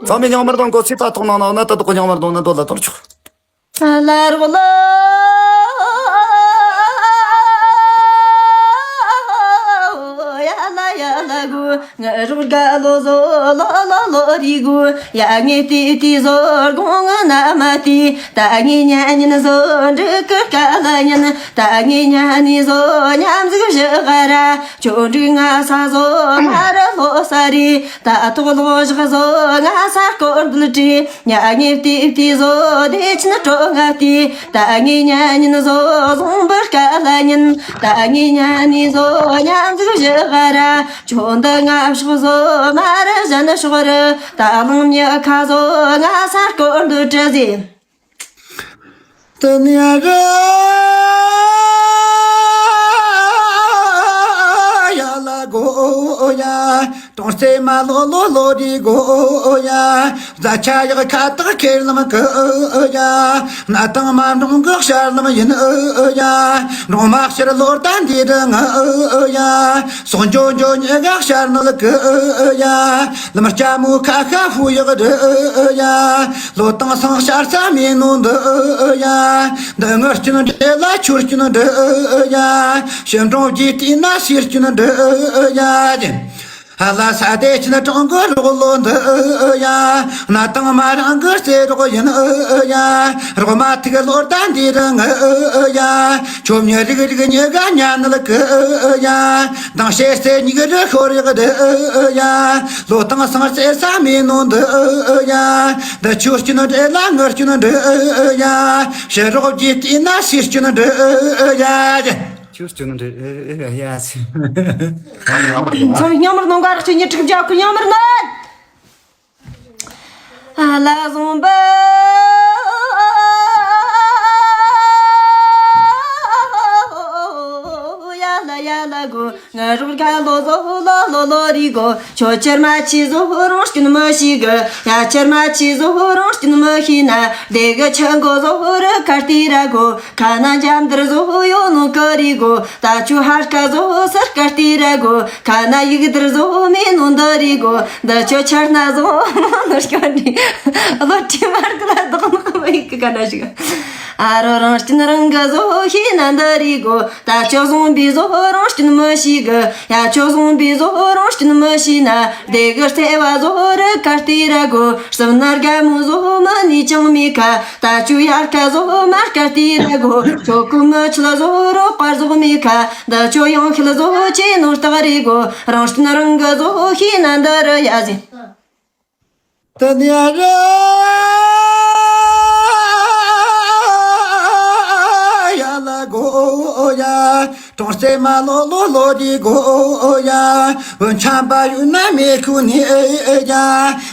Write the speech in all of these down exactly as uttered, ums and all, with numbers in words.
ཚང་མས་ཉང་མར་དང་གོ་ཚིག་ད་ཐོག་ནང་ནང་ན་ད་དོག་གི་ཉང་མར་དང་ན་དོ་ལ་དོར་ཆོག་ལ་རོ་ལོ་ཡ་ལ་ཡ་ལ་གོ། ང་རོགས་དགའ་ལོ་ཟོ་ལོ་ལོ་ལོ་རི་གོ། ཡ་ངའི་ཏི་ཏི་ཟོ་དགོང་ང་ན་མ་ཏི། ད་ངའི་ཉ་ཉིན་ཟོ་འབྲུ་ཀི་ཀ་ལ་ཉིན། ད་ངའི་ཉ་ནི་ཟོ་ཉམས་ཟིག་བཞི་ག་ར། ཆོ་འབྲུ་ང་ས་ཟོ་ང་ར་ལོ་ས་རི། ད་ཐོག་ལོ་བཞག་ཟོ་ང་ས་སྐོར་འདུལ་དྲི། ཉ་ངའི་ཏི་ཏི་ཟོ་བདེ་ཆེན་སྤྲོ་ང་ཏི། ད་ངའི་ཉ་ཉིན་ཟོ་ཟུང་འབུར་ཀ་ལ་ཉིན། ད་ངའི་ཉ་ནི་ཟོ་ཉམས་ཟིག་བཞི་ག་ར། ཆོ་འདི་ང་ཕྱོགས་ཟོ་མ་ར་གཞན་ཕྱོགས་རི། ད་ལང་མྱི་ཁ་ཟོ་ང་ས་སྐོར་འདུལ་དྲི་ཟི། དེ་ནས་རི་ཡ་ལ་གོ་ཡ། གྲོང་གསེབ་མ་ལོ་ལོ་ལོ་རི་གོ་ཡ། རྫ་ཆ་ཡག་ཁ་བཏགས་ཁེར་ལམ་གི་ཡ། གནའ་དང་མ་འབྲོང་གི་ཤར་ལམ་ཡིན་ཡ། འབྲོང་མ་ཤར་ལོ་ཟླ་འདི་རི་ང་ཡ། སོག་འཇོ་འཇོ་ཉེ་ག་ཤར་ནལ་གི་ཡ། ལམ་སྐྱ་མོ་ཁ་ཤ་ཧུ་ཡག་རི་ཡ། ལོ་དང་སང་ཤར་ས་མེ་ནོ་འདི་ཡ། འདི་ངར་སྐྱོན་འདྲེ་ལ་ཆུར་སྐྱོན་འདི་ཡ། ཞི་འབྲོང་རྗེ་བལྟས་ན་ཤེར་སྐྱོན་འདི་ཡ། ཨ་ལ་ས་དེ་ཆེན་གྲོང་གི་རོགས་ལོ་འདི་ཡ། གནའ་དང་མ་རང་གི་རྩེ་རོགས་ཡིན་ཡ། རོགས་མ་ཐུག་ལོ་ཟླ་འདི་རི་ང་ཡ། ཆོ་མྱི་རིག་རིག་ཉེ་ག་ཉ་ནལ་གི་ཡ། དང་ཤེར་རྩེ་ཉིག་རི་ཤོར་ཡག་འདི་ཡ། ལོ་དང་སང་རྩེ་ས་མེ་ནོ་འདི་ཡ། འདི་ཆུ་སྐྱོན་འདྲེ་ལ་ངར་སྐྱོན་འདི་ཡ། ཕྱི་རོགས་རྗེ་བལྟས་ན་ཤེར་སྐྱོན་འདི་ཡ། ཆུ་སྐྱོན་འདི་ཡ། ཚང་མ་ཉམས་མར་ནང་ག་ར་ཆུ་ཉི་ཁྲིག་འཇའ་ཁུ་ཉམས་མར་ནང་། ཨ་ལ་བཟང་པོ། ཡ་ལ་ཡ་ལ་གོ། ང་རོགས་དགའ་ལོ་ཟོ་ལོ་ལོ་ལོ་རི་གོ། ཆོ་ཆེར་མ་ཆི་ཟོ་རང་སྐྱོན་མི་ཤེས་གི། ཡ་ཆེར་མ་ཆི་ཟོ་རང་སྐྱོན་མི་ཤེས་ན། དེ་གི་ཆི་མགོ་ཟོ་རི་ཁ་ཏི་ར་གོ། ཁ་ན་འཇམ་དར་ཟོ་ཡོ་ནོ་ཀ་རི་གོ། ད་ཆུ་ཧར་ཀ་ཟོ་སར་ཀ་ཏི་ར་གོ། ཁ་ན་ཡིག་དར་ཟོ་མེ་ནོ་འདི་རི་གོ། འདི་ཆུ་ཆར་ན་ཟོ་མོ་ནོ་སྐྱོན་རི། བློ་ཁྲི་མར་ཀ་ལ་དོག་ནག་མི་ཡིག་གི་ཀ་ན་ཞིག་ཨ་རོ་རང་སྐྱོན་རང་གི་ཟོ་ཤེས་ན་འདི་རི་གོ། ད་ཆུ་བཟུང་བི་ཟོ་རང་སྐྱོན་མི་ཤེས་གི། ཡ་ཆུ་བཟུང་བི་ཟོ་རང་སྐྱོན་མི་ཤེས་ན། དེ་གི་རྩེ་བ་ཟོ་རི་ཀ་ཏི་ར་གོ། སྲིབ་ན་རྒན་མོ་ཟོ་མ་ནི་ཅང་མི་ཁ། ད་ཆུ་ཡར་ཀ་ཟོ་མར་ཀ་ཏི་ར་གོ། ཆོ་ཀུ་མི་ཆུ་ལ་ཟོ་རོ་པར་ཟོ་མི་ཁ། ད་ཆུ་ཡང་ཁི་ལ་ཟོ་ཅི་ནོ་སྟག་རི་གོ། རང་སྟོན་རང་གི་ཟོ་ཤེས་ན་འདི་རི་ཡ་ཟི། དེ་ནས་རི་ཡ་ལ་གོ་ཡ། གྲོང་གསེབ་མ་ལོ་ལོ་ལོ་རི་གོ་ཡ། འོན་ཆམ་པ་ཡུ་ན་མེ་ཁུ་ནི་ཡ།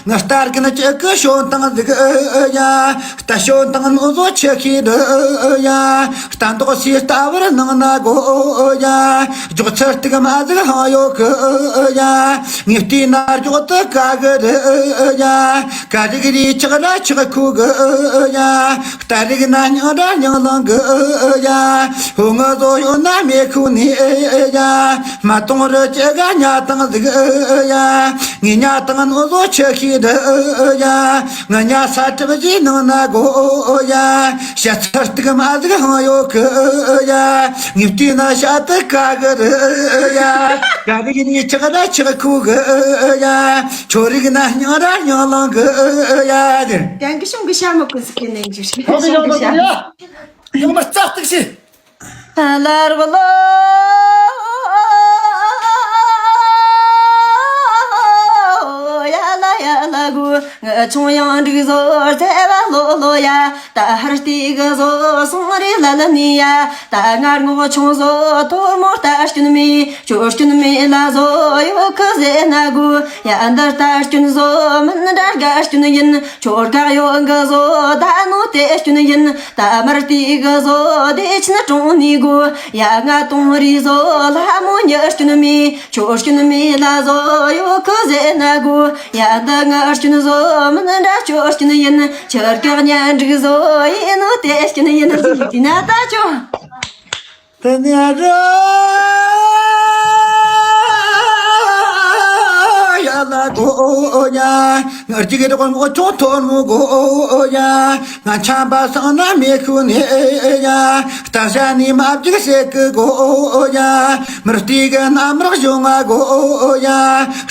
ང་ལྟར་གི་ན་ཅི་གི་ཤོན་དང་ཟིག་ཡ། ད་ཤོན་དང་ནོ་ཟོ་ཆི་ཁི་རི་ཡ། ལྟ་མདོག་སི་ལྟ་བར་ནང་ན་གོ་ཡ། འཇོག་ཚར་སྟིག་མ་ཟིག་ལྷང་ཡོ་གི་ཡ། ངས་བལྟས་ན་འཇོག་ཏུ་ག་གི་རི་ཡ། ག་རིག་རི་ཆག་ར་ཆག་ཁུ་གི་ཡ། རྟ་རིག་ན་སྙིང་ར་སྙིང་ལང་གི་ཡ། ཧུ་ང་ཟོ་ཡོད་ན་མེ་ཁུ་ནི་ཡ། མ་གཏོང་རི་ཅི་ག་ཉ་དང་ཟིག་ཡ། ངའི་ཉ་དང་ནོ་ཟོ་ཆི་ཤི་རི་ཡ། ང་ཉ་ས་གྲིབ་ཀྱི་ནང་ན་གོ་ཡ། ཤ་ཚར་སྟིག་མ་ཟིག་ཧང་ཡོད་གི་ཡ། ངས་བལྟས་ན་ཤ་དུ་ཀ་གི་རི་ཡ། ག་གི་ཡིན་ནི་ཆག་ར་ཆག་ཁུ་གི་ཡ། ཆོ་རིག་ན་སྙིང་ར་སྙིང་ལང་གི་ཡ། གན་གི་ཤོང་གི་ཤ་མོ་ཀུན་སི་ཀི་ནེ་ཇུ་ཤི་ཤོང་གི་ཤ་མོ་ཡ། ཡང་མ་རྩ་སྟིག་ཤི། ལ་རོ་ལོ། ཡ་ལ་ཡ་ལ་གུ། ང་ཆུང་ཡང་འགྲིག་ཟོ་རྩེ་བ་ལོ་ལོ་ཡ། ད་ཧར་སྟེ་གི་ཟོ་སོང་རེ་ལ་ལ་ནི་ཡ། ད་ངར་ངོ་ཆུང་ཟོ་ཐོར་མོ་ལྟ་སྐྱོན་མེད། ཁྱོད་སྐྱོན་མེད་ལ་ཟོ་ཡོད་གི་ཟེ་ན་གུ། ཡ་འདི་ལྟ་སྐྱོན་ཟོ་མིན་འདྲ་དགའ་སྐྱོན་ཡིན། ཁྱོད་དགའ་ཡོད་གི་ཟོ་ད་ནོ་དེ་སྐྱོན་ཡིན། ད་མར་དེ་གི་ཟོ་དེ་ཕྱིན་གྲོང་ནི་གུ། ཡ་ང་གཏོང་རི་ཟོ་ལྷ་མོ་ཉི་སྐྱོན་མེད། ཁྱོད་སྐྱོན་མེད་ལ་ཟོ་ཡོད་གི་ཟེ་ན་གུ། ཡ་འདི་ང་སྐྱོན་ཟོ་མིན་འདྲ་ཁྱོད་སྐྱོན་ཡིན། ཁྱོད་དགའ་ཉན་འགྲིག་ཟོ་ཡིན་ནོ་དེ་སྐྱོན་ཡིན། དེ་ན་ད་ཁྱོད། དེ་ནས་རི་ཡ་ལ་ དགོ་ཡ། ང་རྒྱུག་རོགས་ངོ་ཆུང་ཐོར་མོ་དགོ་ཡ། ང་ཆམ་པ་སང་ན་མེ་ཤུ་ནེ་ཡ། རྟ་ཤ་ནི་མ་བརྒྱུག་ཤེས་གི་དགོ་ཡ། མི་རྟི་གི་གནམ་རག་བྱུང་ང་དགོ་ཡ།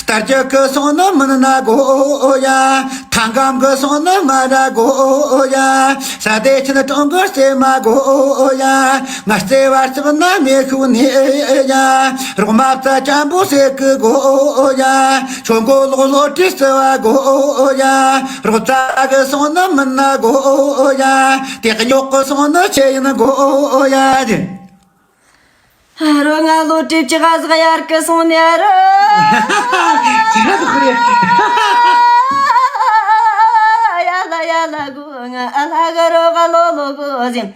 རྟ་རྒྱུག་གི་སོང་ནི་མིན་ན་དགོ་ཡ། ཐང་གམ་གི་སོང་ནི་མ་ར་དགོ་ཡ། ས་དེ་ཆེན་གྲོང་གི་རྩེ་མ་དགོ་ཡ། ང་རྩེ་བར་ཚབ་ན་མེ་ཤུ་ནེ་ཡ། རོགས་མ་བཙའ་ཅམ་པོ་ཟེར་གི་དགོ་ཡ། ཆོ་མགོ་ལོག་ལོ་དྲི་རྩི་བ་དགོ་ཡ། རོགས་བཙའ་གི་སོང་ནི་མིན་ན་དགོ་ཡ། དེ་གི་ཉོག་གི་སོང་ནི་ཆེ་ཡིན་དགོ་ཡ། ཨ་རོ་ང་ལོ་དྲི་བཅུ་ག་ཟག་ཡར་གི་སོང་ནི་ཨ་རོ། ཅི་ཧ་དུ་ཁུ་རེ། ཡ་ལ་ཡ་ལ་གོ་ང་ཨ་ལ་གི་རོ་ག་ལོ་ལོ་གོ་ཟིན།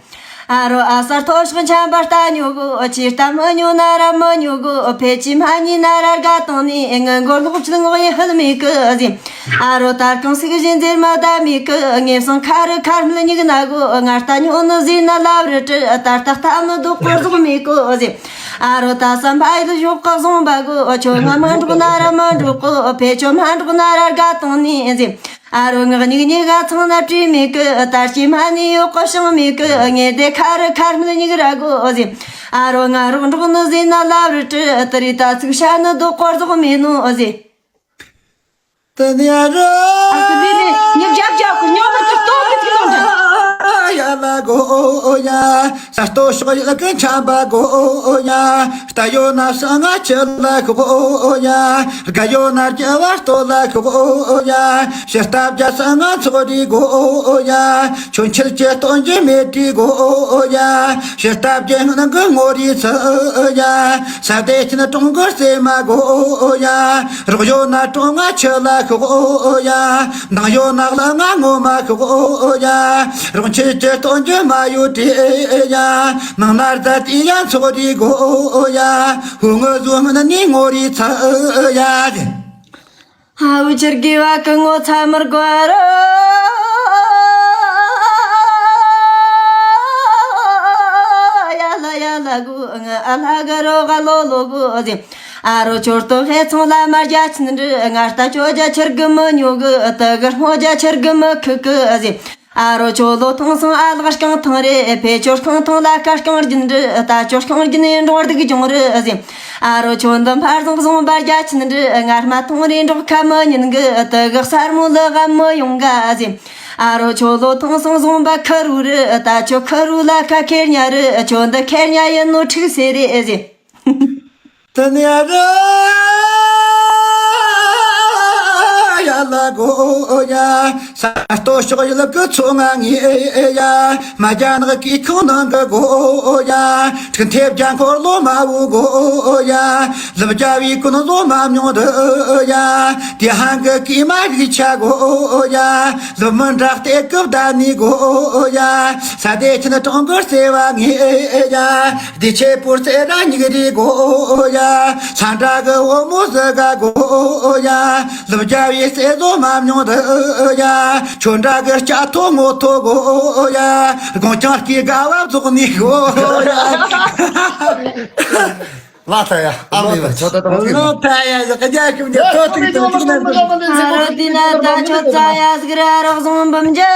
ཨ་རོ་ཨ་སར་ཐོ་ཤོག་ཆམ་པ་ལྟ་ཉོ་གོ་ཆི་ལྟ་མི་ཉོ་ན་ར་མི་ཉོ་གོ་ཕེ་ཅི་མ་ཉི་ན་ར་དགའ་དང་ནི་ངན་གོ་ལོག་ཕྱིན་ངོ་ཡི་ཧལ་མི་གི་ཟིན། ཨ་རོ་དར་གང་སིག་བཞིན་འཛེར་མ་ད་མི་གི་ངེ་སང་ཁ་རི་ཁར་མི་ཉིག་ན་གོ་ང་ལྟ་ཉོ་ནི་ཟིན་ན་ལབ་རི་ཏྲི་ད་ལྟ་ལྟ་མི་དུ་ཀོར་ཟོག་མི་གོ་ཟིན། ཨ་རོ་ད་བསམ་པ་ཡིད་ཞོག་གི་བཟུང་བ་གོ་ཁྱོད་ང་མ་འགྲོགས་ན་ར་མ་འགྲོགས་གོ་ཕེ་ཁྱོད་མ་འགྲོགས་ན་ར་དགའ་དང་ནི་ཟིན། ཨ་རོ་ངག་ཉིག་ཉིག་ག་ཚང་ན་བྲིས་མེད་གི་ད་ཅི་མ་ནི་ཡོག་གོ་ཤང་མེད་གི་ངེ་དེ་ཁ་རི་ཁར་མི་ཉིག་ར་གོ་ཟིན། ཨ་རོ་ང་རོགས་འགྲོགས་ནི་ཟིན་ན་ལབ་རི་ཏྲི་ཏི་རི་ད་ཚིག་ཤ་ནི་དུ་ཀོར་ཟོག་མི་ནོ་ཟིན། དེ་ནས་ར། ཨ་ཁུ་དེ་ནས་ཉིབ་རྒྱབ་རྒྱབ་ཁུ་ཉོ་མི་ཐུབ་ཏོ་ཁུ་ཐུག་ལོང་འདྲ། ཡ་ལ་གོ་ཡ། ས་ལྟོ་ཤོག་ཡ་ལ་ཀི་ཆམ་པ་གོ་ཡ། རྟ་ཡོད་ན་ས་ང་ཆུ་ལ་ཤོག་ཡ། རྒ་ཡོད་ན་རྒྱ་བ་ལྟོ་ལ་ཤོག་ཡ། ཕྱི་སྟབས་རྒྱ་ས་ང་ཚོགས་རི་གོ་ཡ། ཆུ་འཁྱིལ་གྱི་སྟོན་གྱི་མེ་དྲི་གོ་ཡ། ཕྱི་སྟབས་རྒྱ་ནང་གི་ངོ་རི་ཚུ་ཡ། ས་དེ་ཆེན་གྲོང་གི་རྩེ་མ་གོ་ཡ། རོགས་ཡོད་ན་གྲོང་ང་ཆུ་ལ་ཤོག་ཡ། ནང་ཡོད་ན་ལ་ང་ངོ་མ་ཤོག་ཡ། རོགས་ཁྱེད་ཀྱི་སྟོན་གྱི་མ་ཡོད་དྲི་ཡ། ནང་ན་རྫ་དེ་ཡ་ཚོགས་རི་གོ་ཡ། ཧུ་ངོ་བཟོ་མིན་ནི་ངོ་རི་ཚ་ཡ། ཧ་འུ་ཆེར་དགེ་བ་གི་ངོ་ཚ་མར་གོ་རོ། ཡ་ལ་ཡ་ལ་གུ་ང་ཨ་ལ་ག་རོ་ག་ལོ་ལོ་གུ་ཟིན། ཨ་རོ་ཆོར་ཏོ་ཧེ་ཚོང་ལ་མར་རྒྱ་ཆིན་རི་ང་ལྟ་ཅོ་རྒྱ་ཆེར་གི་མི་ཉོ་གི་ཏི་གི་སྔོ་རྒྱ་ཆེར་གི་མི་ཁུ་གི་ཟིན། ཨ་རོ་ཆོ་ལོ་ཐང་སང་ཨ་ལག་རྐང་ཐང་རེ་ཕེ་ཆོ་རྐང་ཐང་ལ་ཁ་རྐང་རྒྱུན་རི་ད་ཆོ་རྐང་རྒྱུན་ནས་འགྲོ་སྡུག་སྦྱོང་རི་ཟིན། ཨ་རོ་ཆོ་འདི་འཕར་བཟང་བཟང་བར་རྒྱ་ཆིན་རི་ངར་མ་ཐང་རེ་འགྲོགས་ཁ་མི་ཉིན་གི་ཏི་གི་གསར་མོ་ལི་ག་མི་ཡོང་ག་ཟིན། ཨ་རོ་ཆོ་ལོ་ཐང་སང་བཟང་བ་ཁ་རུ་རི་ད་ཆོ་ཁ་རུ་ལ་ཁ་ཁེར་ཉ་རི་ཆོ་འདི་ཁེར་ཉ་ཡིན་ནོ་ཁྲིག་སེ་རེ་ཟིན། དེ་ནས་ར། ཡ་ལ་གོ་ཡ། ས་ལྟོ་ཤོག་ཡུལ་གི་ཚོ་ང་ངེ་ཡ། མ་རྒྱ་ནག་གི་ཁོང་ནང་གི་གོ་ཡ། ཁྲིག་ཐེབ་རྒྱ་འཁོར་ལོ་མ་བུ་གོ་ཡ། ལུབ་རྒྱ་བའི་ཀུན་ལོ་མ་མྱོང་རི་ཡ། དེ་ཧང་གི་ཀི་མ་རིག་ཆ་གོ་ཡ། ལུབ་མི་འདྲ་སྟེ་གི་བདའ་ནི་གོ་ཡ། ས་དེ་ཆེན་གྲོང་གི་རྩེ་བ་ངེ་ཡ། བདེ་ཆེ་པུར་རྩེ་ར་ཉིག་རི་གོ་ཡ། ས་འདྲ་གི་འོ་མོ་ཟི་ག་གོ་ཡ། ལུབ་རྒྱ་བའི་རྩེ་ལོ་མ་མྱོང་རི་ཡ། ཆོ་འདྲ་གི་སྐྱ་ཐོ་ངོ་ཐོ་གོ་ཡ། དགོང་ཅང་སྐྱེ་དགའ་བ་རྫོགས་ནི་གོ་ཡ། ལ་ཐ་ཡ་ཨ་མི་བ་ཆོ་ད་ད་ལ་ཐ་ཡ་ཟི་ཀ་རྒྱ་ཁྱུང་རྒྱ་ཐོ་ཐིག་ཐོ་ཐིག་ན་ཨ་ར་དི་ན་ད་ཆོ་ཚ་ཡ་ཟི་ཀ་ར་རག་བཟུང་བུམ་རྒྱ།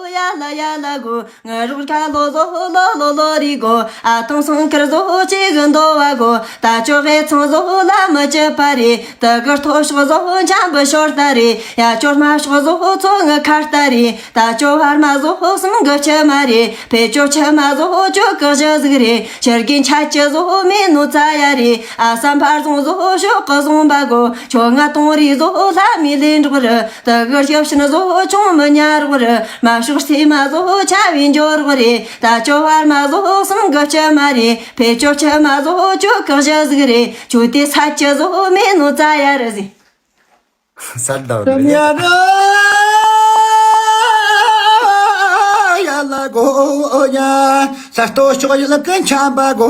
ཡ་ལ་ཡ་ལ་གོ། ང་རོགས་ཁ་ལོ་ཟོ་ལོ་ལོ་ལོ་རི་གོ། ཨ་ཐང་སང་ཁར་ཟོ་ཅི་གི་འདོ་བ་གོ། ད་ཅོ་ཧེ་ཚང་ཟོ་ལ་མི་ཅི་པ་རི། ད་གར་ཐོ་ཤོག་ཟོ་འཇམ་བུ་ཤོར་ད་རི། ཡ་ཅོར་མ་ཤོག་ཟོ་ཚོ་ང་ཁར་ད་རི། ད་ཅོ་བར་མ་ཟོ་སུམ་གི་ཆི་མ་རི། ཕེ་ཅོ་ཆི་མ་ཟོ་ཅོ་གི་ཞི་ཟིག་རི། ཕྱིར་གི་ཆ་ཅི་ཟོ་མེ་ནོ་ཙ་ཡ་རི། ཨ་སམ་ཕར་ཟོང་ཟོ་ཤོག་གི་ཟོང་བ་གོ། ཆོ་ང་དོང་རི་ཟོ་ལྷ་མི་ལེ་འགྲོག་རི། ད་གར་ཞབས་ཕྱི་ན་ཟོ་ཆུང་མི་ཉར་རོག་རི། མ་ཤོག་སི་མ་ཟོ་ཆ་བིན་འཇོ་རོག་རི། ད་ཅོ་བར་མ་ཟོ་སུམ་གི་ཆི་མ་རི། ཕེ་ཅོ་ཆི་མ་ཟོ་ཅོ་གི་ཞི་ཟིག་རི། ཆུ་དེ་ས་ཅི་ཟོ་མེ་ནོ་ཙ་ཡ་རི་ཟི། ས་ལ་དམ་ཡ་ར། ཡ་ལ་གོ་ཡ། ས་ལྟོ་ཤོག་ཡུལ་ཀུན་ཆམ་པ་གོ་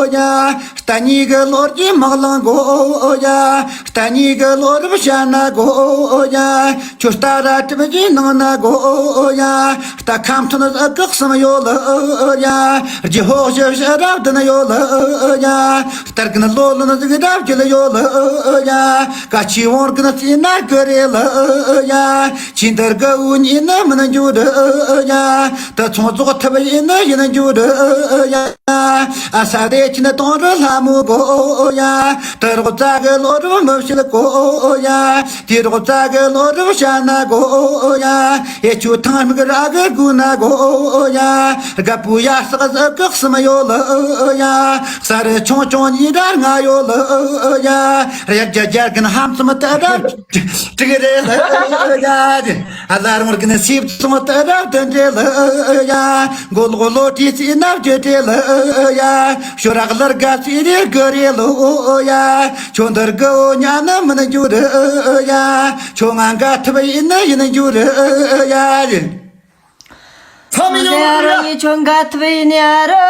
ཡ། རྟ་གཉིས་ཀྱི་ལོ་རྒྱུས་མ་གླེང་དགོས་ཡ། རྟ་གཉིས་ཀྱི་ལོ་རབས་བཤད་ན་དགོས་ཡ། ཁྱོད་རྟ་ར་གྲིབ་ཀྱི་ནང་ན་དགོས་ཡ། རྟ་ཁམ་ཐུན་ཨ་ཀག་གསུམ་ཡོད་ལ་ཡ། རྗེ་ཧོག་ཞི་ཞི་རབ་བདུན་ཡོད་ལ་ཡ། རྟ་རྒན་ལོ་ལོན་ཟིག་རབ་བརྒྱད་ཡོད་ལ་ཡ། ཀ་ཆི་བོང་རྒན་རྩིས་ན་དགོས་རེད་ལ་ཡ། ཁྱི་འདི་དགའ་བོ་ཉིད་ནི་མིན་འགྱུར་ཡ། ད་ཚོང་རྫོགས་ཐུབ་ཡིན་ནི་ཡིན་འགྱུར་ཡ། ཨ་ས་དེ་ཁྱི་ནི་གཏོང་རུ་ལྷ་མོ་དགོས་ཡ། ད་རོགས་རྩ་གི་ལོ་རུ་མི་བཤད་དགོས་ཡ། དེ་རོགས་རྩ་གི་ལོ་རུ་བཤད་ན་དགོས་ཡ། ཨེ་ཆུ་ཐང་མིག་ར་གི་དགོས་ན་དགོས་ཡ། རྒད་པོ་ཡ་སག་ཟ་གི་གསུམ་ཡོད་ལ་ཡ། ས་རི་ཆུང་ཆུང་གཉིས་ར་ལྔ་ཡོད་ལ་ཡ། རྒྱ་རྒྱ་རྒན་ཧམ་སུམ་ཏི་ར་དྲུག་རེད་ལ་ཡ། ཨ་ལ་རང་རྒན་སིབ་སོང་ཏི་ར་བདུན་རེད་ལ་ཡ། མགོ་ལོག་ལོ་དྲིས་སི་ན་བརྗོད་རེད་ལ་ཡ། ཞོ་རག་ལར་དགའ་སི་རེད་དགའ་རེད་ལ་ཡ། ཁྱོད་འདི་དགའ་བོ་ཉ་ནི་མིན་འགྱུར་ཡ། ཁྱོད་ང་དགའ་ཐུབ་ཡིན་ནི་ཡིན་འགྱུར་ཡ། ཚང་མས་ཡོང་རོགས་ཡ། ཁྱོད་འགའ་ཐུབ་ཡིན་ཡ་རོ།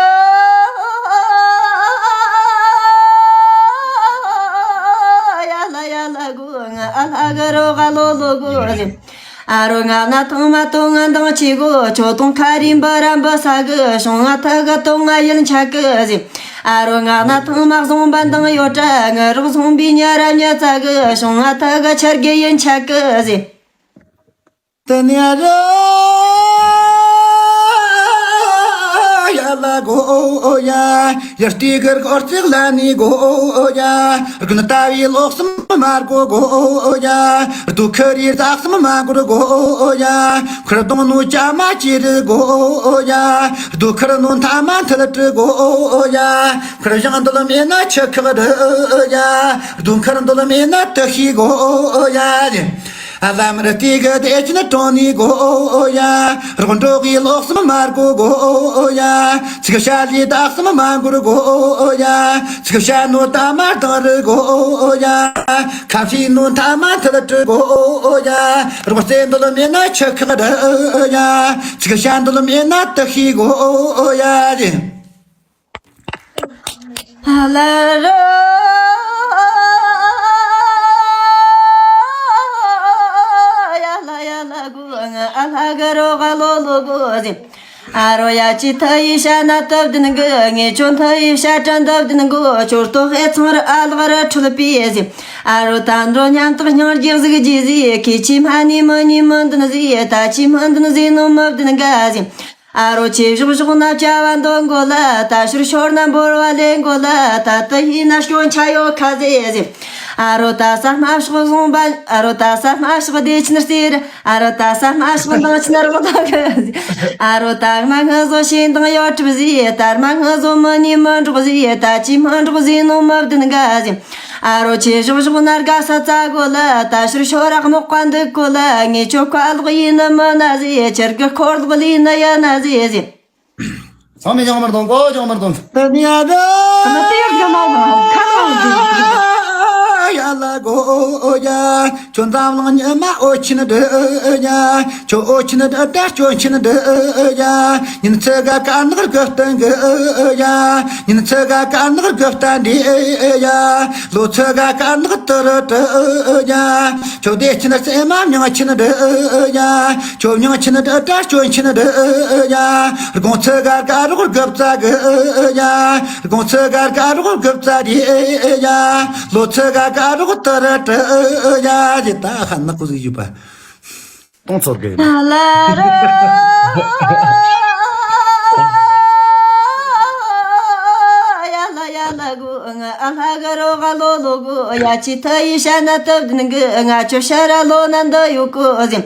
ཡ་ལ་ཡ་ལ་གོ་ང་ཨ་ལ་གི་རོ་ག་ལོ་ལོ་གོ་ཟིན། ཨ་རོ་ང་ན་ཐང་མ་ཏོ་ང་འདང་ཆི་གོ་ཁྱོད་ཏོང་ཁ་རི་འབུ་ར་འབུ་ས་གི་ཤོང་ང་ཐ་གི་ཏོ་ང་ཡིན་ཆ་གི་ཟིན། ཨ་རོ་ང་ན་ཐང་མ་བཟུང་བ་འདང་ཡོད་དྲ་ང་རོག་བཟུང་བི་ཉ་ར་ཉ་ཙ་གི་ཤོང་ང་ཐ་གི་ཆར་གི་ཡིན་ཆ་གི་ཟིན། དེ་ནས་ར་ཡ་ལ་གོ་ཡ། ཡར་ལྟོས་གི་སྐོར་ཚིག་ལ་ནི་གོ་ཡ། དགུན་ལྟ་བའི་ལོག་སུམ་མར་གོ་གོ་ཡ། རྡོ་ཁུ་རི་རྩག་སུམ་མ་གོར་གོ་ཡ། ཁུར་གདོང་ནུ་ཅ་མ་ཅི་རི་གོ་ཡ། རྡོ་ཁུར་ནུ་མཐའ་མ་མཐིལ་བྲི་གོ་ཡ། ཁུར་ཞང་འདོལ་མེད་ན་ཆུ་ཁག་རི་ཡ། རྡོ་ཁུར་འདོལ་མེད་ན་དུ་ཤི་གོ་ཡ། ཨ་ལ་མར་ལྟོས་གི་བདེ་ཆེན་གྲོང་ནས་གོ་ཡ། རོགས་འགྲོ་གི་ལོག་སུམ་མར་གོ་གོ་ཡ། ཚིག་བཤད་ལས་དག་སུམ་མ་འགོར་གོ་ཡ། ཚིག་བཤད་ནོ་ད་མར་དང་རི་གོ་ཡ། ཁ་ཕྱི་ནོ་ཐ་མ་མཐིལ་བྲི་གོ་ཡ། རོགས་རྩེ་འདོལ་མེད་ན་ཆུ་ཁག་རི་ཡ། ཚིག་བཤད་འདོལ་མེད་ན་དུ་ཤི་གོ་ཡ། ལ་རོ་ཡ་ལ་ཡ་ལ་གོ་ང་ཨ་ལ་ག་རོ་ག་ལོ་ལོ་གོ་ཟིན། ཨ་རོ་ཡ་ཅི་ཐ་ཡི་ཤ་ན་ཏབ་དིན་གི་ངེ་ཆོ་ཐ་ཡི་ཤ་ཏྲ་ཏབ་དིན་གོ་ཆོར་ཏོ་ཧེ་ཚང་ར་ཨ་ལག་ར་འཁྲུལ་པི་ཟིན། ཨ་རོ་ད་འགྲོ་ཉམ་ཐག་སྙིང་རྗེ་ཟིག་རྗེ་ཟིག་ཁྱེད་ཆི་མ་ནི་མ་ནི་མ་འདིན་ཟིག་ད་ཆི་མ་འདིན་ཟིག་ནོ་མ་འདིན་ག་ཟིན། ཨ་རོ་ཆེ་ཞོག་ཞོག་ན་བྱ་བ་འདོན་དགོ་ལ། ད་ཤུར་ཤོར་ན་འབོར་བ་ལེན་དགོ་ལ། ད་ཏི་ཧི་ན་སྐྱོན་ཆ་ཡོད་ཁ་ཟེ་ཟེ། ཨ་རོ་ད་ས་མ་ཤོག་བཟུང་བ། ཨ་རོ་ད་ས་མ་ཤོག་བདེ་ཆེན་རྩེ་ར། ཨ་རོ་ད་ས་མ་ཤོག་འདང་ཆེན་རོགས་ལ་གི་ཟེ། ཨ་རོ་ད་མ་ངུ་བཟོ་ཞེ་འདང་ཡོད་གྲུབ་ཟེ། ད་མ་ངུ་བཟོ་མི་ནི་མི་འགྲོགས་ཟེ། ད་ཅི་མི་འགྲོགས་ཟེ་ནོ་མི་བདུན་ག་ཟེ། ཨ་རོ་ཆེ་ཞོག་ཞོག་ན་དགའ་ས་ཙ་གོ་ལ། ད་ཤུར་ཤོ་རག་མོག་པ་འདུག་གོ་ལ། ངེ་ཆོ་ཁ་ལོག་ཡིན་ན་མ་ན་ཟེ། ཆེར་གི་འཁོར་ལོག་ལི་ན་ཡ་ན་ཟེ་ཟེ། ཚང་མས་ཡང་མར་གཏོང་གོ་ཡང་མར་གཏོང་། དེ་ནི་ཨ་ད། ཨ་ན་དེ་ཡག་གི་མ་ཁ་ལོག་འདུག་ཡ་ལ་གོ་ཡ། ཁྱོད་འཛམ་གླིང་ཉི་མ་འོ་ཆེན་འདི་ཡ། ཁྱོད་འོ་ཆེན་འདི་ད་སྐྱོན་ཆེན་འདི་ཡ། ཉིན་ཚེ་ག་དཀར་ནག་དགུ་སྟོན་གི་ཡ། ཉིན་ཚེ་ག་དཀར་ནག་དགུ་སྟོན་འདི་ཡ། ལོ་ཚེ་ག་དཀར་ནག་དུ་རུ་དུ་ཡ། ཁྱོད་བདེ་ཆེན་སེམས་མ་མྱང་ཆེན་འདི་ཡ། ཁྱོད་མྱང་ཆེན་འདི་ད་སྐྱོན་ཆེན་འདི་ཡ། དགོང་ཚེ་ག་དཀར་རོགས་དགུ་བཙའ་གི་ཡ། དགོང་ཚེ་ག་དཀར་རོགས་དགུ་བཙའ་འདི་ཡ། ལོ་ཚེ་ག་དཀར་རོགས་དུ་རུ་དུ་ཡ། ད་ཧ་ནག་པོ་ཟིག་ཡོད་པ། གཏོང་ཚོར་གི་ཡིན། ལ་རོ་ཡ་ལ་ཡ་ལ་གོ་ང་ཨ་ལ་ག་རོ་ག་ལོ་ལོ་གོ་ཡ། ཅི་ཐ་ཡི་ཤ་ན་ཏབ་དིན་གི་ང་ཆོ་ཤ་ར་ལོ་ན་འདི་ཡོད་གོ་ཟེ།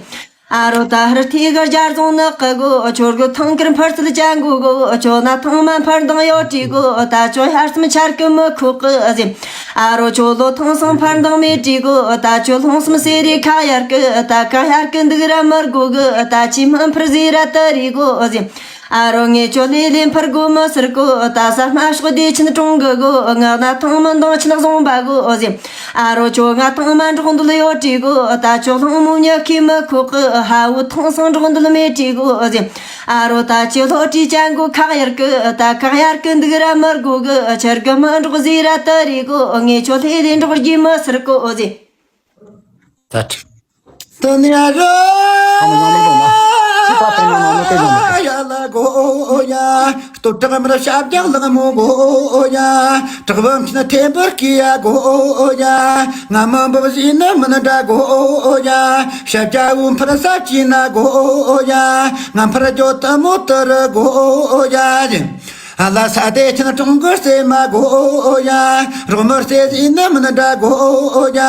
ཨ་རོ་ད་ཧར་ཐི་གི་རྒྱ་རྫོང་ནག་གི་གོ་ཆོར་གི་ཐང་ཀར་འཕར་ཚུལ་ཅན་གོ་གོ་ཆོ་ན་ཐང་མ་འཕར་འདང་ཡོད་ཀྲི་གོ་ད་ཆོ་ཧར་སམ་ཆར་གི་མི་ཁུག་གི་ཟེ། ཨ་རོ་ཆོ་ལོ་ཐང་སང་འཕར་འདང་མེད་ཀྲི་གོ་ད་ཆོ་ལྷུང་སམ་སེ་རི་ཁ་ཡར་གི་ད་ཁ་ཡར་གི་འདུག་ར་མར་གོ་གི་ད་ཅི་མ་འཕར་ཟེ་ར་ཏི་རི་གོ་ཟེ། ཨ་རོ་ངེ་ཆོ་ལེ་ལེ་འཕར་གོ་མི་སེར་གོ་ད་ས་མ་ཤོག་བདེ་ཆེན་གྲོང་གི་གོ་ངག་ན་ཐང་མི་འདང་ཆེན་བཟུང་བ་གོ་ཟེ། ཨ་རོ་ཅོ་ང་ཐང་མ་འབྲོག་འདུལ་ཡོད་བྲིས་གོ། ད་ཅོ་ལྷུང་མུ་ཉི་ཁི་མི་ཁོག་གི་ཧ་བུ་ཐང་སང་འབྲོག་འདུལ་མེད་བྲིས་གོ་ཟེ། ཨ་རོ་ད་ཅི་ལྷོ་བྲིས་ཅན་གོ་ཁག་ཡར་གི། ད་ཁག་ཡར་གི་འདུག་ར་མར་གོ་གི། ཆར་གི་མི་འབྲོག་ཟི་ར་ཏི་རི་གོ། ངས་ཅོ་ལྷེ་ལེ་འབྲོག་རྒྱུ་མི་སར་གོ་ཟེ། ད་ཁྲིད། དུ་ནི་རོ། ཁོང་ནང་མི་འགྲོ་ན། ཅི་པ་པའི་ནང་ནང་མི་སྟེར་ནང་མི་སྟེར། ཡ་ལ་གོ་ཡ། སྟོད་བྲག་མར་ཞབས་རྒྱང་ལང་མོ་གོ་ཡ། བྲག་བུམ་ཆེན་ཐེམ་པར་སྐྱེ་ཡ་གོ་ཡ། ང་མི་འབབ་བཞིན་ནི་མི་འདྲ་གོ་ཡ། ཞབས་རྒྱ་བོ་འཕར་ས་ཅི་ན་གོ་ཡ། ང་འཕར་རྒྱོ་དུ་མོ་དུ་རུ་གོ་ཡ། ཨ་ལ་ས་དེ་ཆེན་གྲོང་གི་སེ་མ་གོ་ཡ། རོག་མར་སེ་ཟིན་ནི་མི་འདྲ་གོ་ཡ།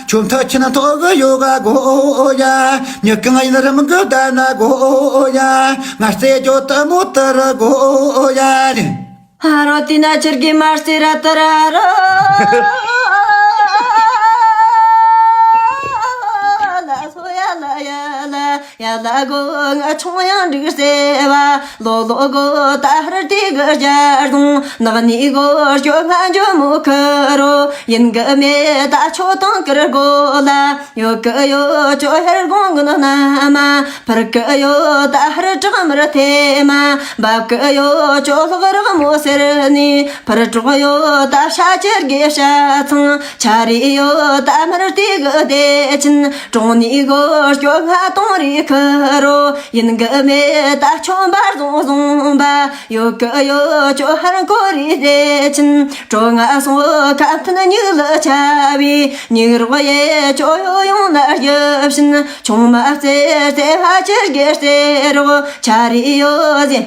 ཆུ་མཐའ་ཆེན་ཐོག་གི་ཡོ་ག་གོ་ཡ། མྱི་གང་ཡིན་རམ་གི་ད་ན་གོ་ཡ། ང་སེ་ཇོ་ཏ་མོ་ཏ་ར་གོ་ཡ། ཨ་རོ་ཏི་ན་ཆིར་གི་མར་སེ་ར་ཏ་ར་རོ། ལ་སོ་ཡ་ལ་ཡ་ལ། ཡ་ལ་གོ་ང་ཆུང་ཡང་འགྲིག་སེ་བ། ལོ་ལོ་གོ་ད་ཧར་ཏི་གི་རྒྱ་རྫོང་། ནག་ནི་གོ་སྐྱོ་ང་འཇོ་མོ་ཁ་རོ། ཡིན་གི་མེད་ད་ཆོ་ཏང་ཀིར་གོ་ལ། ཡོད་གི་ཡོད་ཅོ་ཧར་གོང་གི་ན་མ། ཕར་གི་ཡོད་ད་ཧར་བྲག་མར་ཐེ་མ། འབབ་གི་ཡོད་ཅོ་ལྷག་རག་མོ་སེར་ནི། ཕར་གྲོག་ཡོད་ད་ཤ་ཆེར་གི་ཤ་ཚང་། ཆ་རི་ཡོད་ད་མར་ཏི་གི་དེ་ཆིན། གྲོང་ནི་གོ་སྐྱོ་ང་གཏོང་རི་ཁ་རོ། ཡིན་གི་མེད་ད་ཆོམ་པར་བཟུང་བཟུང་བ། ཡོད་གི་ཡོད་ཅོ་ཧར་གོ་རི་རེ་ཆིན། གྲོ་ང་སོང་ཁ་མཐུན་ཉུག་ལ་ཆ་བའི། ཉུག་རོགས་ཡེ་ཅོ་ཡོ་ཡོང་ན་རྒྱབ་བཞིན། ཆུང་མ་རྩེ་རྩེ་ཕ་ཆེར་གེ་རྩེ་རོགས་ཆ་རི་ཡོད་ཟེ།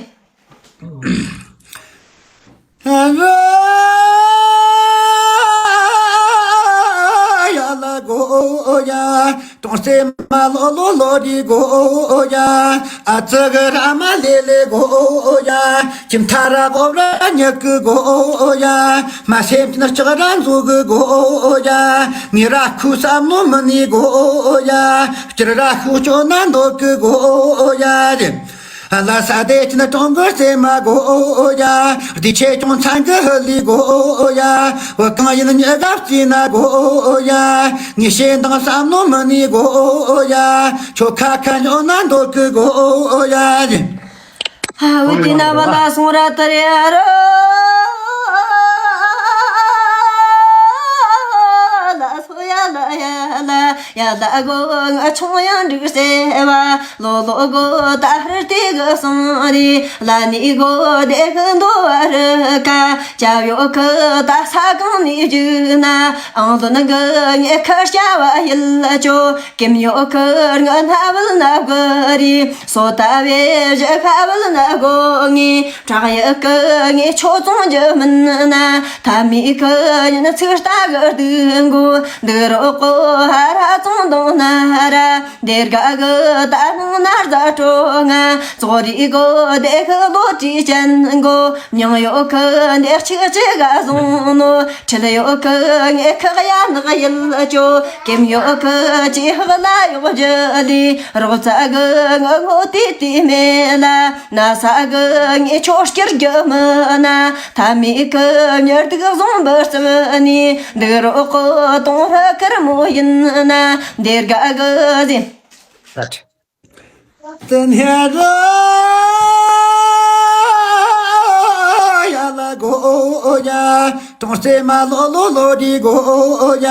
ཡ་ལ་གོ་ཡ། གྲོང་གསེབ་མ་ལོ་ལོ་ལོ་རི་གོ་ཡ། ཨ་ཙི་གི་ར་མ་ལེ་ལེ་གོ་ཡ། ཁྱིམ་ཐ་ར་གོ་ར་ཉི་གི་གོ་ཡ། མ་སེམས་ཅན་ལྕགས་ར་མཛོ་གི་གོ་ཡ། ངེ་ར་ཁུ་ས་མོ་མི་ནི་གོ་ཡ། སྤྱིར་ར་ཤུ་ཅོ་ན་འདོད་གི་གོ་ཡ། ལ་ས་དེ་ཆེན་གྲོང་གི་རྩེ་མ་གོ་ཡ། དེ་ཆེ་ཆུང་ཚང་གི་ཧི་ལི་གོ་ཡ། བུ་གང་ཡིན་ཉི་གབ་ཅི་ན་གོ་ཡ། ངས་ཤེས་འདང་བསམ་ནོ་མི་ནི་གོ་ཡ། ཁྱོ་ཁ་ཁ་ཉོ་ན་འདོད་གི་གོ་ཡ། ཨ་བུ་དེ་ན་བ་ལ་སོང་ར་ཏ་རེ་ཨ་རོ། ལ་སོ་ཡ་ལ་ཡ་ལ། ཡ་ད་གོ་ང་ཆུང་ཡང་འགྲིག་སེ་བ། ལོ་ལོ་གོ་ད་ཧར་ཏི་གི་སང་རི། ལ་ནི་གོ་དེ་གི་འདོ་བ་རི་ཀ། ཅ་ཡོ་གི་ད་ས་གང་ནི་རྒྱུ་ན། ཨང་ལོ་ན་གི་ངེ་ཁ་སྐྱ་བ་ཡིལ་ཅོ། ཀེམ་ཡོ་གི་ང་ན་བལ་ན་གོ་རི། སོ་ད་བེ་ཞི་ཁ་བལ་ན་གོ་ངི། བྲག་ཡི་གི་ངི་ཆོ་ཙོང་ཇི་མིན་ན། ཐ་མི་གི་ཉིན་ཚིག་ལྟ་གི་སྡུག་མགོ། འདི་རོ་ཀོ་ཧ་ར་ཙོང་དང་ན་ར། དེར་ག་གི་ད་ནང་ན་རྫ་གྲོ་ང་། ཙོ་རི་གོ་དེ་གི་ལོ་ཏྲི་ཅན་གོ། མྱང་ཡོ་གི་འདེགས་ཆིག་ཅི་ག་བཟུང་ནོ། ཁྲིད་ཡོ་གི་ངེ་ཁག་ཡ་ནག་ཡིལ་ཅོ། ཀེམ་ཡོ་གི་ཅི་ཧག་ལ་ཡོག་ཇི་ལི། རོག་ཙ་གི་ང་ངོ་ཏི་ཏི་མེ་ལ། ན་ས་གི་ངེ་ཆོ་སྐྱིར་གི་མི་ན། ཐ་མི་གི་མྱུར་དུག་བཟུང་བུ་རྩིབ་ནི། འདི་རོ་ཀོ་དོང་ར་ཁར་མོ་ཡིན་ན། འདིར་ག་གི་ཟིན། དེ་ནས་རོ་ཡ་ལ་གོ་ཡ། གྲོང་གསེབ་མ་ལོ་ལོ་ལོ་རི་གོ་ཡ།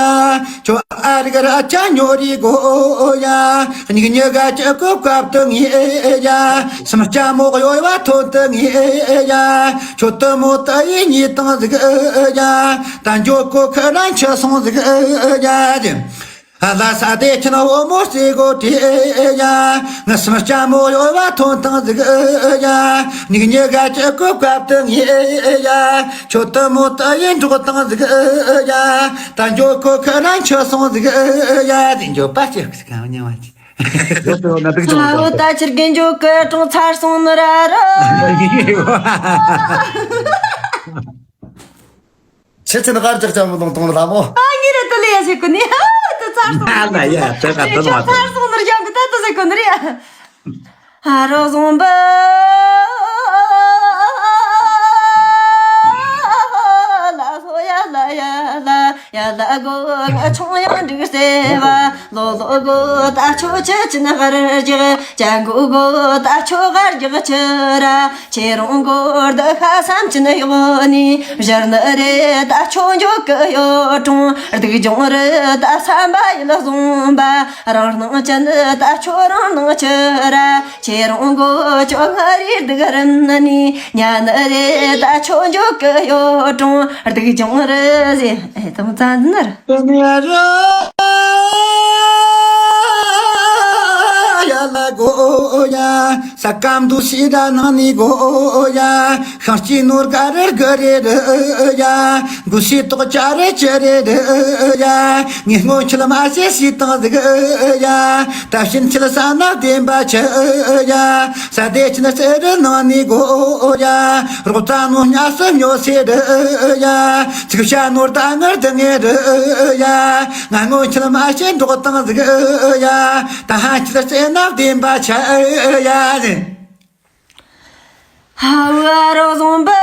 ཁྱོ་ཨ་རིག་ར་ཅ་ཉོ་རི་གོ་ཡ། སྙིགས་ཉི་ག་ཅི་ཀོ་ཀབ་ཏུ་ངེ་ཡ། སུམ་སྐྱ་མོག་ཡོ་བ་ཐོན་དུ་ངེ་ཡ། ཁྱོ་དུ་མོ་ཏ་ཡི་ཉི་དང་ཟིག་ཡ། ད་འཇོ་ཀོ་ཁ་ར་འཆི་སོང་ཟིག་ཡ། ཨ་ལ་ས་དེ་ཆེན་འོ་མོ་སེ་གོ་ཏི་ཡ། ང་སུམ་སྐྱ་མོ་ཡོ་བ་ཐོན་དང་ཟིག་ཡ། སྙིགས་ཉི་ག་ཅི་ཀོ་ཀབ་ཏུ་ངེ་ཡ། ཁྱོ་དུ་མོ་ཏ་ཡི་འགྲོགས་དང་ཟིག་ཡ། ད་འཇོ་ཀོ་ཁ་ར་འཆི་སོང་ཟིག་ཡ། དེ་འཇོ་པ་ཅི་གང་ཉེ་བ་ཅི། འཇོ་ཏོ་ན་དུག་ཅོང་ཨ་འོ་ད་ད་ཕྱིར་གི་འཇོ་ཀི་གྲོང་ཚར་སོང་ནི་ར་ར། ཁྱེད་ཚོ་ནི་གར་ཅག་ཅག་མི་ལོང་གཏོང་ལ་མོ། ཨ་ངི་རེ་ཏི་ལི་ཡ་ཟེར་གོ་ནི། ཨ་ཏི་ཚར་སོང་ནི། ཨ་ལ་ཡ་ཏི་ག་ཏི་ལོང་ཨ་ཏི། ཚར་སོང་ནི་རྒྱང་གི་ད་ཏི་ཟེར་གོ་ནི་རེད། ཨ་རོ་བཟང་པོ། ལ་སོ་ཡ་ལ་ཡ་ལ་ཡ། ལ་གོ་ང་ཆུང་ཡང་འགྲིག་སེ་བ། ལོ་ལོ་གོ་ད་ཆོ་ཆི་ཆི་ན་གར་རྒྱག་ཅན་གོ་གོ་ད་ཆོ་གར་རྒྱག་ཆི་ར། ཁྱེད་རང་གོ་ད་ཁ་བསམ་ཆི་ན་ཡོད་ནི་བཞར་ནི་རེད། ད་ཆོ་འཇོག་གི་ཡོད་གྲོང་སྡུག་སྦྱོང་རེད། ད་བསམ་པ་ཡིད་ལ་བཟུང་བ། རང་སྣང་ཅན་ད་ཆོ་རང་སྣང་ཆི་ར། ཁྱེད་རང་གོ་ཆོ་ང་རེ་སྡུག་རིན་ནི་ཉ་ནི་རེད། ད་ཆོ་འཇོག་གི་ཡོད་གྲོང་སྡུག་སྦྱོང་རེད་ཟེར། ཨེ་དམ་བཙན་ནར། ཡ་ལ་གོ་ཡ། ས་སྐམ་དུ་ཤི་ད་ནང་ནི་གོ་ཡ། ཤིང་སྐྱེས་ནོར་ག་རེ་གི་རེད་ཡ། འགུལ་ཤེས་ཏོག་ཅག་རེ་ཅི་རེད་ཡ། ངས་སྔོན་ཆད་མ་ཤེས་སྲིད་དང་ཟིག་ཡ། ད་ཕྱིན་ཆད་ས་ན་བདེན་པ་ཆི་ཡ། ས་དེ་ཕྱིན་ཟེར་རི་ནང་ནས་གོ་ཡ། རོགས་རྩ་ནོར་ཉག་སུ་ཉོ་སེ་རི་ཡ། ཚིག་བཤད་ནོར་ད་ངར་དུ་ངེ་རི་ཡ། ང་སྔོན་ཆད་མ་ཤེས་འགྲོགས་དང་ཟིག་ཡ། ད་ཕྱིན་ཆད་ས་ན་བདེན་པ་ཆི་ཡ། ཧ་བ་རོ་བཟང་པོ།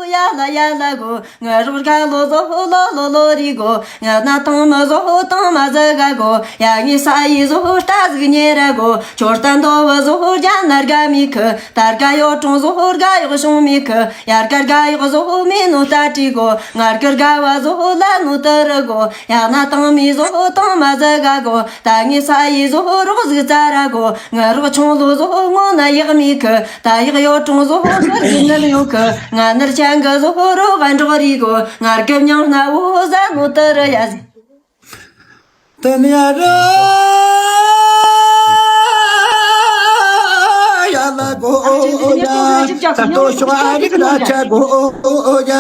ཡ་ལ་ཡ་ལ་གོ། ང་རོགས་དགའ་ལོ་བཟོ་ལོ་ལོ་ལོ་རི་གོ། ང་ན་དང་མ་བཟོ་དང་མ་ཟ་ག་གོ། ཡ་ངའི་ས་ཡི་བཟོ་རྟ་ཟིག་ཉེ་ར་གོ། ཁྱོད་རྟ་འདོ་བ་བཟོ་རྒྱ་ན་དགའ་མི་ཁི། ད་དགའ་ཡོད་གྲོང་བཟོ་དགའ་ཡོད་བྱུང་མི་ཁི། ཡར་དགའ་དགའ་ཡོད་བཟོ་མི་ནོ་ད་དྲི་གོ། ངར་དགར་དགའ་བ་བཟོ་ལ་ནོ་ད་རི་གོ། ཡང་ན་དང་མི་བཟོ་དང་མ་ཟ་ག་གོ། ད་ངའི་ས་ཡི་བཟོ་རོགས་ཟིག་ཙ་ར་གོ། ང་རོགས་ཆུང་ལོ་བཟོ་སྔོ་ན་ཡག་མི་ཁི། ད་ཡག་ཡོད་གྲོང་བཟོ་ཟར་གི་ནི་ཡོད་ཁི། ང་ནར་ཆང་གི་བཟོ་རོགས་ག་འགྲོགས་རི་གོ། ངར་གི་མྱང་སྣ་བོ་ཟ་ནོ་ད་རི་ཡ་ཟི། དེ་ནས་ར་ཡ་ལ་གོ་ཡ། ས་སྟོད་ཕྱོགས་ཨ་རིག་ར་ཆ་གོ་ཡ།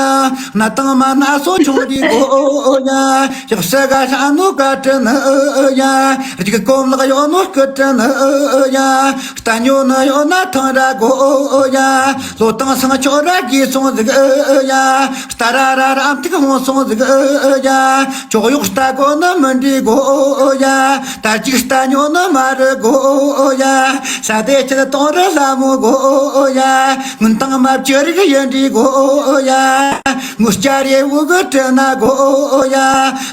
ན་དང་མ་ན་སོ་ཆུང་རི་གོ་ཡ། ཡག་ས་ག་ས་ནོ་ག་ཏྲི་ནི་ཡ། རིག་གོམ་ལག་ཡོད་ནོ་སྐུ་ཏྲི་ནི་ཡ། རྟ་ཉོ་ནི་ཡོད་ན་ཐང་ར་གོ་ཡ། ལོ་དང་སང་ཆོ་ར་གི་སོང་ཟིག་ཡ། རྟ་ར་ར་ར་ཐིག་ཧོང་སོང་ཟིག་ཡ། ཅོག་གཡོག་རྟ་གོ་ནི་མི་འདྲི་གོ་ཡ། རྟ་གཅིག་རྟ་ཉོ་ནི་མ་རུ་གོ་ཡ། ས་དེ་ཁྱེད་གཏོང་རི་ལ་མོ་གོ་ཡ། མུན་དང་མ་བཅུ་རིག་ཡིན་འདྲི་གོ་ཡ། ངུ་སྐྱ་རེ་འུ་གི་དྲི་ན་གོ་ཡ།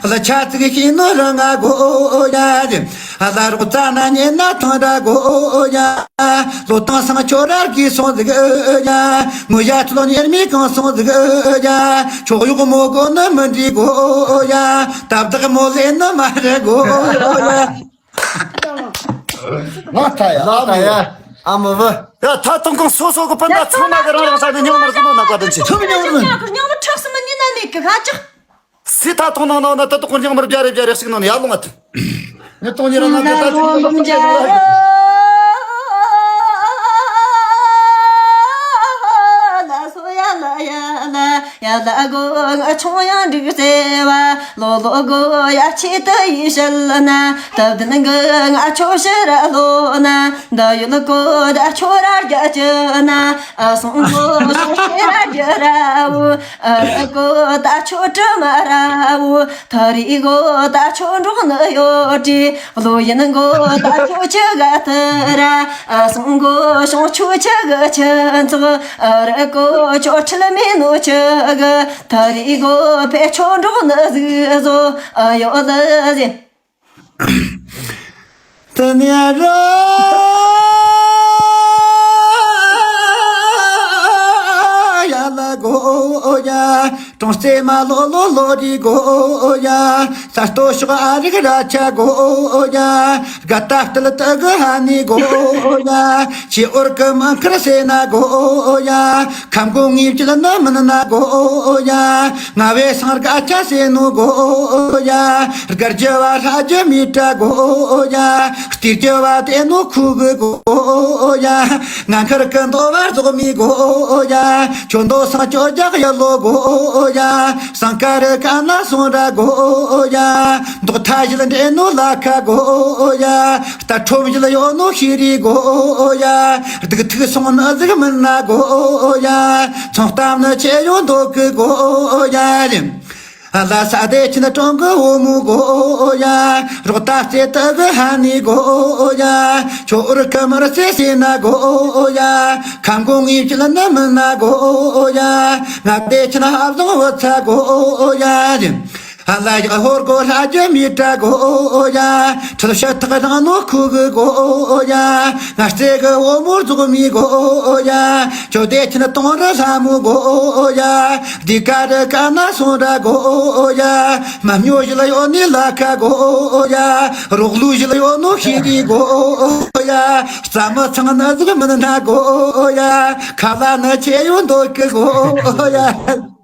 གླུ་ཆ་ཙིག་ཤེས་ནོ་རི་ང་གོ་ཡ། ཨ་ལ་རོགས་རྩ་ན་ཉེ་ན་ཐང་ར་གོ་ཡ། ལོ་དང་སང་ཆོ་ར་གི་སོང་ཟིག་ཡ། ངོ་ཡ་ཚོ་ཉེར་མི་གང་སོང་ཟིག་ཡ། ཆོག་གཡོག་མོ་གོ་ནི་མི་འདྲི་གོ་ཡ། ཏབ་ཏག་མོ་ལེ་ནི་མ་རེད་གོ་ཡ། ང་ད་ཡ། ང་ད་ཡ། ཨ་མ་བུ། ཡ་ད་དུང་གང་སོ་སོ་གི་སྤུན་ཟླ་ཚང་མ་གི་རང་རང་ས་ནས་ཉང་མར་གི་ནོ་ན་བཀའ་དྲིན་ཆེ། ཚང་མ་ཉང་མར་གི་ཉང་མར་ཁྲག་སུ་མི་ཉན་ན་མེད་གི་ཁ་ཅག་སི་ཐ་ཐོང་ནང་ནང་ན་ད་དུ་ཀུན་ཀྱང་མར་བརྒྱ་རེ་བརྒྱ་རེ་ཞིག་ནང་ནས་ཡར་ལོང་ང་ཐུབ། ངས་སྟོང་ཉིད་རང་ང་ད་ད་ཅིག་ཡོང་ན་ཡ་ལ་ཡ་ལ་ཡ་ལ་གོ་ང་ཆུང་ཡང་འགྲིག་ཟེར་བ། ལོ་ལོ་གོ་ཡ་ཆེད་དུ་ཡིད་བཤད་ན། སྟབས་ལྡན་གི་ང་ཆོ་ཕྱིར་ལོ་ན། འདི་ཡུལ་གོ་ད་ཆོ་ར་རྒྱ་ཅི་ན། ཨ་སོང་གོ་སོང་ཕྱིར་ར་རྒྱ་ར་བོ། ཨ་ར་གོ་ད་ཆོ་དྲི་མ་ར་བོ། ཐ་རི་གོ་ད་ཆོ་འགྲོགས་ནི་ཡོད་དྲི། བློ་ཡིན་གོ་ད་ཆོ་ཆི་ག་ཐི་ར། ཨ་སོང་གོ་ཤོང་ཆོ་ཆི་གི་ཆི་ཚོགས། ཨ་ར་གོ་ཆོ་ཁྲིད་མེད་ནོ་ཆི་གི། ཐ་རི་གོ་ཕེ་ཆོ་འགྲོགས་ནི་ཟིག་བཟོ། ཨ་ཡོད་ལ་ཟེ། དེ་ནས་ར་ཡ་ལ་གོ་ཡ། གྲོང་རྩེ་མ་ལོ་ལོ་ལོ་རི་གོ་ཡ། ས་སྟོད་ཕྱོགས་ཨ་རིག་ར་ཆ་གོ་ཡ། དགའ་ལྟ་སྟེ་ལ་ལྟ་གི་ཧ་ནི་གོ་ཡ། ཆེ་འོར་གི་མ་མཁར་སེ་ན་གོ་ཡ། ཁམ་གོ་ངེས་ཀྱི་ལ་ནི་མིན་ན་གོ་ཡ། ང་བའི་སང་དགའ་ཆ་སེ་ནོ་གོ་ཡ། དགར་རྒྱུ་བ་ཧྲ་རྒྱུ་མི་དྲ་གོ་ཡ། སྟེར་རྒྱུ་བ་དེ་ནོ་ཁུ་གི་གོ་ཡ། ང་མཁར་གི་མདོ་བར་རྫོགས་མི་གོ་ཡ། ཁྱོད་མདོ་སང་ཅོ་རྒྱག་ཡ་ལོ་གོ་ཡ། སང་ཀ་རི་ཀ་ན་སོང་ར་གོ་ཡ། མདོག་ཐ་ཞིལ་འདྲེ་ནོ་ལ་ཁ་གོ་ཡ། རྟ་ཁྲོམ་ཞིལ་ཡོད་ནོ་ཤི་རི་གོ་ཡ། སྡུག་ཐུག་སོང་ན་ཟིག་མིན་ན་གོ་ཡ། ཚོང་གཏམ་ནི་ཆེ་ཡོང་མདོག་གི་གོ་ཡ། ལ་ས་དེ་ཆེན་གྲོང་གི་བུ་མོ་གོ་ཡ། རོགས་ད་རྩེ་ཏི་གི་ཧ་ནི་གོ་ཡ། ཁྱོད་རི་ཁ་མར་སེ་སེ་ན་གོ་ཡ། ཁམ་གོང་ངེས་ཀྱི་ལ་ནི་མི་ན་གོ་ཡ། ང་དེ་ཆེན་ཧ་བཟང་བུ་ཚ་གོ་ཡ། ལ་ཡག་ཧོར་གོ་ལྷ་རྒྱུ་མི་དྲ་གོ་ཡ། ཁྲི་ཤ་ཐག་རང་ནོ་ཁུ་གི་གོ་ཡ། ང་རྩེ་གི་བུ་མོ་རྫོགས་མི་གོ་ཡ། ཁྱོད་དེ་ཆེན་གཏོང་ར་ལྷ་མོ་གོ་ཡ། འདི་ཀ་རི་ཀ་ན་སོང་ར་གོ་ཡ། མ་སྨྱོ་ཞིག་ལ་ཡོད་ནི་ལ་ཁ་གོ་ཡ། རོགས་ལུས་ཞིག་ལ་ཡོད་ནོ་ཤི་གི་གོ་ཡ། རྩ་མི་ཚང་ན་ཟིག་མིན་ན་གོ་ཡ། ཁ་ལ་ན་ཆེ་ཡོད་འདོད་གི་གོ་ཡ།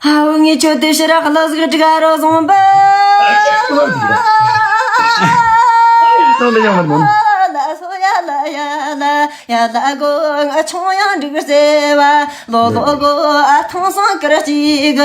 ཧའོ་ངས་ཁྱོད་དེ་ཕྱིར་ཁ་ལ་ཟིག་དྲུག་རོ་བཟུང་པ། ལ་སོ་ཡ་ལ་ཡ་ལ་ཡ་ལ་གོ་ང་ཆུང་ཡང་འགྲིག་ཟེར་བ། ལོ་ལོ་གོ་ཨ་ཐང་སང་ཀར་ཅིག་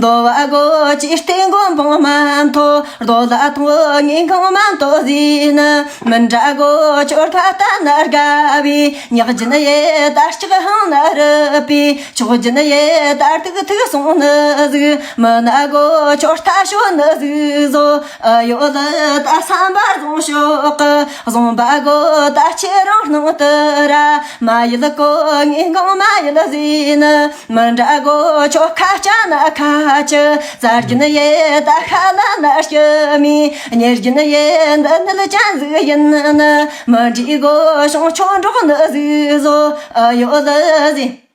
འདོ་བ་གོ་ཅི་སྟེང་གོ་འབོང་མ་མཐོ། རྡོ་ལ་ཐོ་ངེས་གང་མ་མཐོ་ཟིན་ནི། མི་འདྲ་གོ་ཆོར་ཐ་ལྟ་ན་དགའ་བའི། ཉག་རྒྱུན་ཡེ་ད་ལྕགས་ཧང་ན་རུབ་པའི། ཆོག་རྒྱུན་ཡེ་ད་ཏིག་ཐུག་སོང་ནི་ཟིག་མི་ན་གོ་ཆོར་ཐ་ཤོ་ནི་ཟིག་བཟོ། ཨ་ཡོ་ལི་ད་བསམ་པ་བཟུང་ཤོག་གི། བཟུང་པ་གོ་ད་ཁྱེད་རང་སྣང་དུ་ར། མ་ཡིད་གོ་ངེས་གང་མ་ཡིད་ཟིན་ནི། མི་འདྲ་གོ་ཆོ་ཁ་ཅ་ན་ཁ་ཅི། ཙར་གྱི་ནི་ཡེ་ད་ཁ་ལ་ན་སྐྱི་མི། ཉེར་གྱི་ནི་ཡེ་འདི་ནི་ལ་ཅན་ཟིག་ཡིན་ནི། མི་འདྲི་གོ་ཤོང་ཆོ་འགྲོག་ནི་ཟིག་བཟོ། ཨ་ཡོ་ལི་ཟིན།